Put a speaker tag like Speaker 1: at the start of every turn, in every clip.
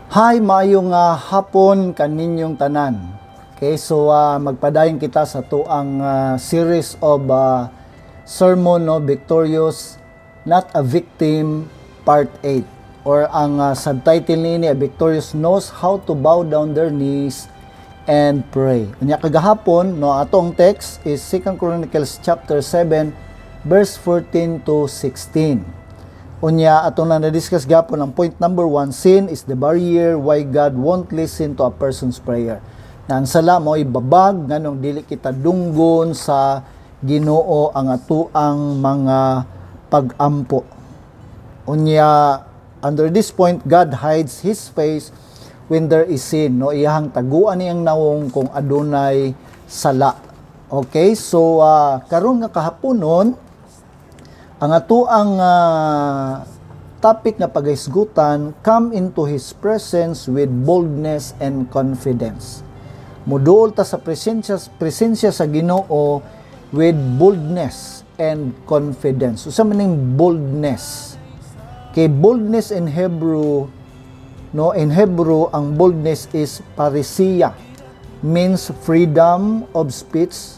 Speaker 1: Hi, maayong hapon kaninyong tanan. Okay, so magpadayon kita sa atuang series of sermon, no, Victorious, Not a Victim, Part 8, or ang subtitle niini, "A Victorious Knows How to Bow Down Their Knees and Pray." Unya kagahapon, no, atong text is 2 Chronicles chapter 7 verse 14 to 16. Unya atong na na-discuss gapon ang point number 1, sin is the barrier why God won't listen to a person's prayer. Na ang sala mo babag nganong dili kita dunggon sa Ginoo ang atuang mga pagampo. Unya under this point, God hides His face when there is sin, no? Iyahang taguan niyang nawong kung adunay sala. Okay, so karon nga kahaponon, ang atuang topic nga pagahisgutan, come into His presence with boldness and confidence. Muduol ta sa presensya sa Ginoo with boldness and confidence. Unsa man ning boldness? Kay boldness in Hebrew, no, in Hebrew ang boldness is parrhesia, means freedom of speech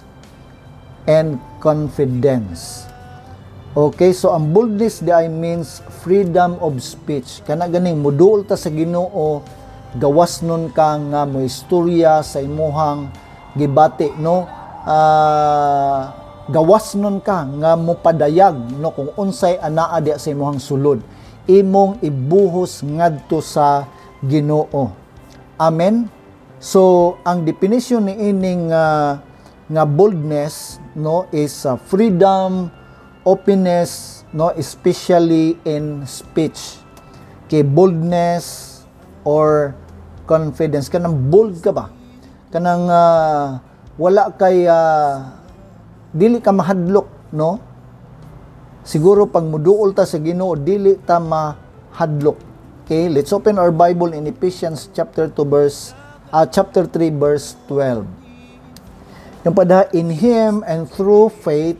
Speaker 1: and confidence. Okay, so ang boldness diay means freedom of speech. Kana ganing muduol ta sa Ginoo, gawas nun ka nga mo istorya sa imuhang gibati, no? Gawas nun ka nga mopadayag, no, kung unsay anaa diya sa imuhang sulod. Imong ibuhos ngadto sa Ginoo. Amen. So, ang definition ni ining nga boldness, no, is freedom, openness, no, especially in speech. Kay boldness or confidence, kanang bold ka ba, kanang wala kay dili ka mahadlok, no? Siguro pag muduol ta sa Ginoo, dili ta mahadlok. Okay, let's open our Bible in Ephesians chapter 2 verse chapter 3 verse 12. Yung pada, "In Him and through faith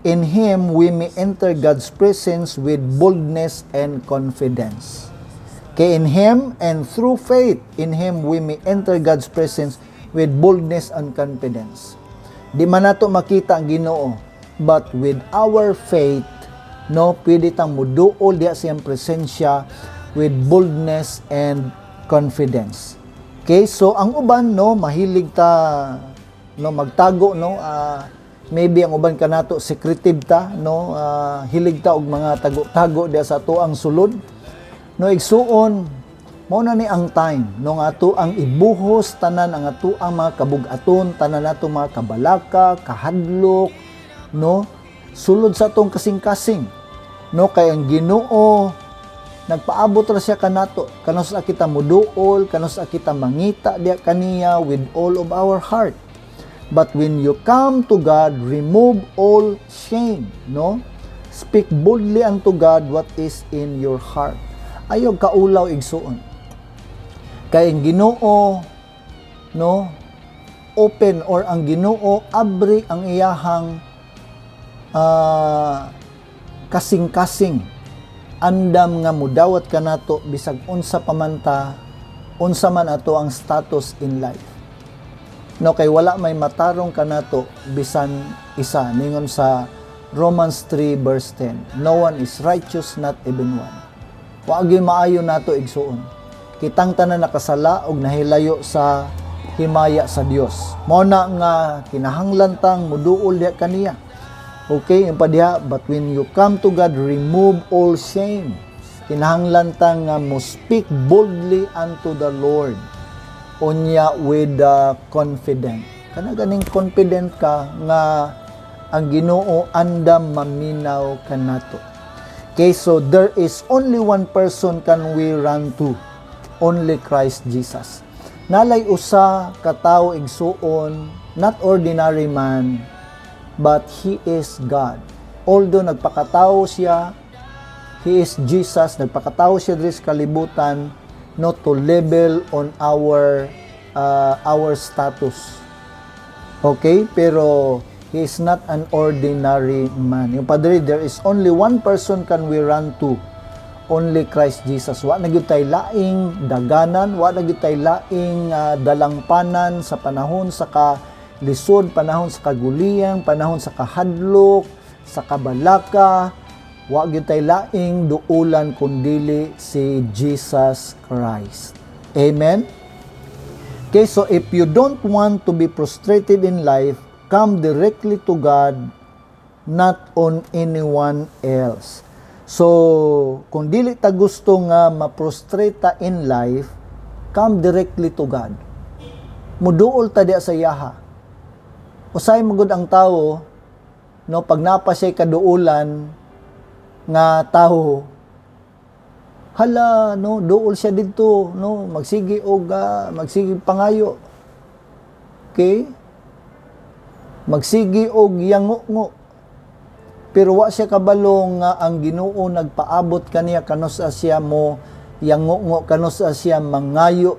Speaker 1: in Him we may enter God's presence with boldness and confidence." Okay, in Him and through faith in Him we may enter God's presence with boldness and confidence. Di man nato makita ang Ginoo, but with our faith, no, pwede tang muduol diya sa iyang presensya with boldness and confidence. Okay, so ang uban, no, mahilig ta, no, magtago, no, maybe ang uban kanato secretive ta, no, hilig ta og mga tago-tago diya sa atoang sulod. No, igsuon, mao na ni ang time, no, nga ato ang ibuhos tanan ang ato ang mga kabug-aton, tanan nato mga kabalaka, kahadlok, no, sulod sa atong kasing-kasing, no, kay ang Ginoo nagpaabot ra siya kanato kanus-a kita muduol, kanus-a kita mangita diya kaniya with all of our heart. But when you come to God, remove all shame, no? Speak boldly unto God what is in your heart. Ayaw kaulaw, igsuon. Kay ang Ginoo, no, open or ang Ginoo abri ang iyahang kasing-kasing andam nga mudawat kanato bisag unsa pa man ta, unsa man ato ang status in life. No, kay wala may matarong kanato bisan isa, ningon sa Romans 3 verse 10. "No one is righteous, not even one." Wa gyud maayo nato, igsuon. Kitang tanan nakasala og nahilayo sa himaya sa Dios. Mao na nga kinahanglan tang muduol diha kaniya. Okay, yung padiha, "But when you come to God, remove all shame." Kinahanglan tang nga mo speak boldly unto the Lord. Unya with confident. Kana ganing confident ka nga ang Ginoo andam maminaw kanato. Okay, so there is only one person can we run to. Only Christ Jesus. Nalay usa ka tawo, igsuon, not ordinary man, but He is God. Although nagpakatao siya, He is Jesus, nagpakatao siya diri sa kalibutan not to level on our status. Okay? Pero He is not an ordinary man. Yung padre, there is only one person can we run to. Only Christ Jesus. Wa na gyud tay laing daganan, wa na gyud tay laing dalangpanan sa panahon sa ka lisod, panahon sa kaguliyang, panahon sa kahadlok, sa kabalaka. Wa gyud tay laing duulan kundili si Jesus Christ. Amen. Okay, so if you don't want to be frustrated in life, come directly to God, not on anyone else. So, kung dili ta gusto nga ma-frustrate ta in life, come directly to God. Muduol ta diya sa iyaha. Usay magud ang tao, no, pag napa siya'y kaduulan nga tawo, hala, no, duol siya didto, no, magsigi pangayo. Okay? Magsigi og yango-ngo. Pero wa siya kabalo nga ang Ginoo nagpaabot kaniya kanus-a siya mo yango-ngo, kanus-a siya mangayo,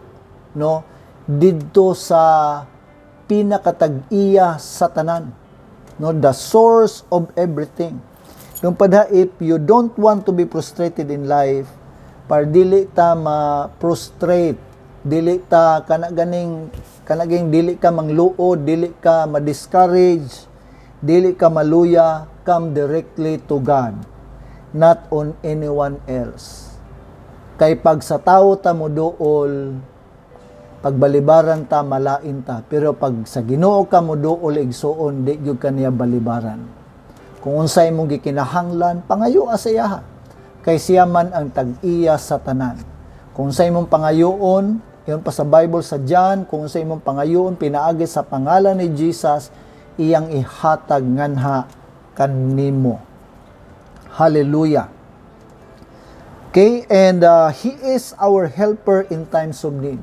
Speaker 1: no, didto sa pinakatag-iya sa tanan, no, the source of everything. Yung padha, if you don't want to be frustrated in life, par dili ta ma-frustrate, dili ta kana ganing kana ganing dili ka mangluod, dili ka ma-discourage, dili ka maluya, come directly to God, not on anyone else. Kay pag sa tao ta mo duol, pagbalibaran ta, malain ta. Pero pag sa Ginoo ka mo duol, igsuon, di gyud ka niya balibaran. Kung unsay imong gikinahanglan, pangayo sa iyaha. Kay siya man ang tag-iya sa tanan. Kung unsay imong pangayoon, yun pa sa Bible sa John, kung unsay imong pangayoon pinaagi sa pangalan ni Jesus, iyang ihatag nganha kanimo. Hallelujah. Okay, and He is our helper in times of need.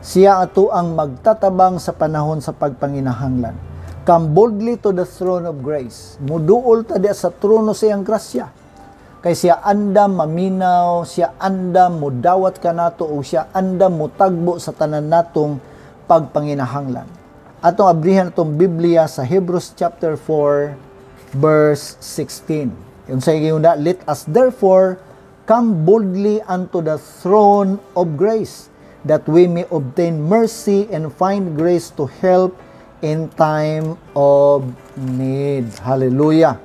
Speaker 1: Siya ato ang magtatabang sa panahon sa pagpanginahanglan. Come boldly to the throne of grace. Muduol ta diya sa trono sa iyang grasya. Kay siya andam maminaw, siya andam mudawat kanato o siya andam mutagbo sa tanan natong pagpanginahanglan. Atong abrihan atong Biblia sa Hebrews chapter 4 verse 16. Yung sa na, "Let us therefore come boldly unto the throne of grace, that we may obtain mercy and find grace to help in time of need." Hallelujah.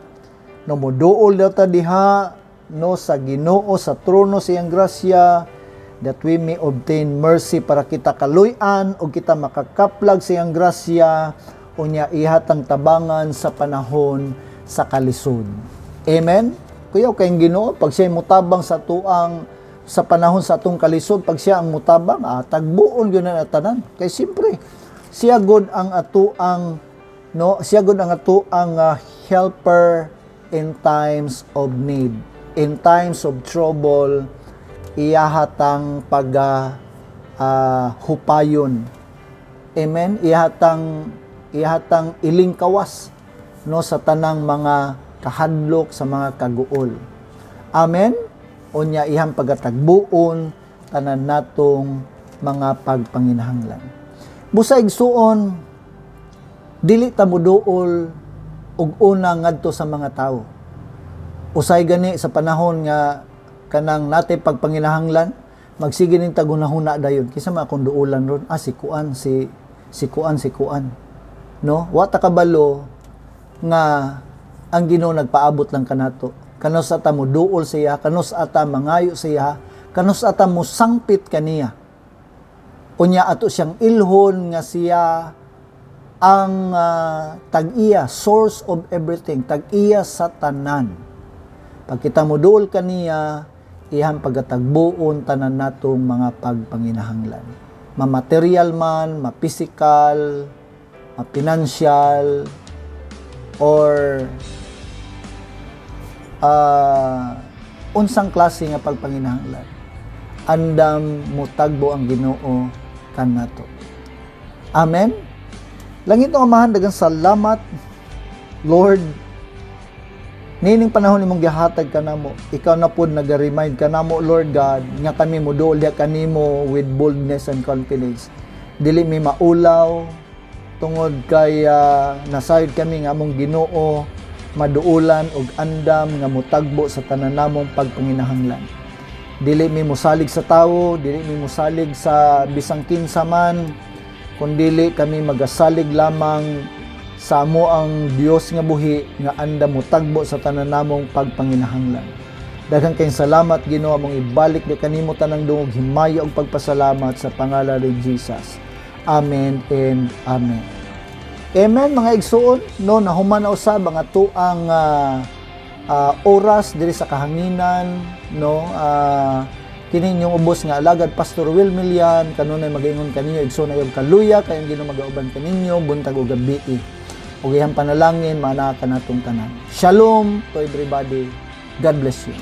Speaker 1: No, moduol daw ta diha, no, sa Ginoo, sa trono sa iyang grasya, that we may obtain mercy, para kita kaluy-an o kita makakaplag sa iyang grasya, unya ihatang tabangan sa panahon sa kalisod. Amen. Kuyaw kay Ginoo pag siya mutabang sa tuang sa panahon sa atong kalisod, pag siya ang mutabang, tagbuon gyud na tanan. Kay siyempre siya god ang atuang, no, siya god ang atuang helper in times of need, in times of trouble, iyahatang pag hupayon. Amen. Iyahatang ilingkawas, no, sa tanang mga kahadlok, sa mga kaguol. Amen. Unya iyang pagatagbuon tanan natong mga pagpanginahanglan. Busa, igsuon, dili ta moduol og una ngadto sa mga tawo. Usay gani sa panahon nga kanang natay pagpanginahanglan, magsige ning tagunahuna dayon kinsa man akong duolan ron, si kuan, si kuan, si kuan. No, wa ta kabalo nga ang Ginoo nagpaabot lang kanato. Kanus ata mo duol siya, kanus ata mangayo siya, kanus ata mo sangpit kaniya. Unya ato siyang ilhon nga siya ang tag-iya, source of everything, tag-iya sa tanan. Pag kita mo duol kaniya, iyang pagatagbuon tanan natong mga pagpanginahanglan. Ma-material man, ma-physical, ma-financial, or unsang klase nga pagpanginahanglan. Andam mutagbo ang Ginoo kanato. Amen. Langit ng Amahan, daghang salamat, Lord. Nining panahon imong gihatag kanamo, ikaw na pod naga-remind kanamo, Lord God, nga kami moduol diha kanimo with boldness and confidence. Dili mi maulaw tungod kay nasayod kami nga among Ginoo maduulan og andam nga mutagbo sa tanan namong pagpanginahanglan. Dili mi mosalig sa tawo, dili mi mosalig sa bisang kinsa man, kundili kami magasalig lamang sa amo ang Dios nga buhi nga andam motagbo sa tanan namong pagpanginahanglan. Daghang kayong salamat, Ginoo. Among ibalik di kanimo tanang dungog, himaya ug pagpasalamat sa pangalan ni Jesus. Amen and amen. Amen, mga igsuon, no? Nahuman na usab ang atoang oras diri sa kahanginan, no? Kini inyong ubos nga alagad, Pastor Will Milian, kanunay magaingon kaninyo, igsoon, ayaw kaluya kayong Ginoo magauban kaninyo buntag ug gabi. Ug iyang panalangin maanaa kanatong tanan. Shalom to everybody. God bless you.